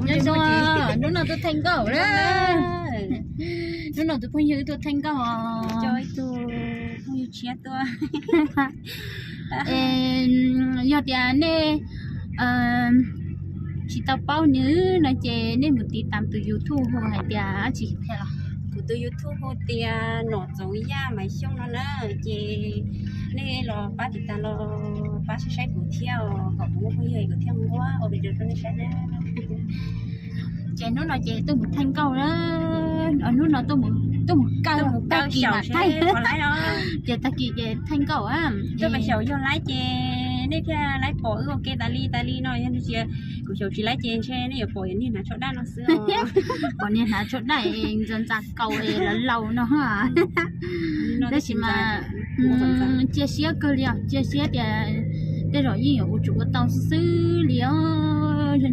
Nyob zoo, hnub no tuaj theej nkauj na. Hnub no tus phooj ywg tuaj theej nkauj os. Coj ib tug phooj ywg tshiab tuaj. Yog tias nej tsis tau paub nws no ces nej mus tiv tam tus YouTube hu hais tias dab tsi thiab los? Kuv tus YouTube hu tias Nom Txoov Yaj Maiv Xyooj no na, ces nej los pab tiv tam los pab saib saib kuv thiab os, kom kuv muaj phooj ywg kuv thiaj nquab ua video rau nej saib na. Ces hnub no ces tuaj mus theej nkauj na, hnub no tuaj mus kaw tag kis mas theej, ces tag kis ces theej nkauj. Tuaj xyaum yog laib ces nej thiaj laib pom wb ua ke tas li tas li no, yog tias kuv xyaum tsis laib ces ntshe nej yuav pom yog niag hnav tsho daj no xwb. Pom niag hnav tsho daj ntxa ntxa kaus es laus laus no. Tab sis mas cia siab kawg li os, cia siab tias tej zaum yeej yuav ua tsum ua tau xwb li os.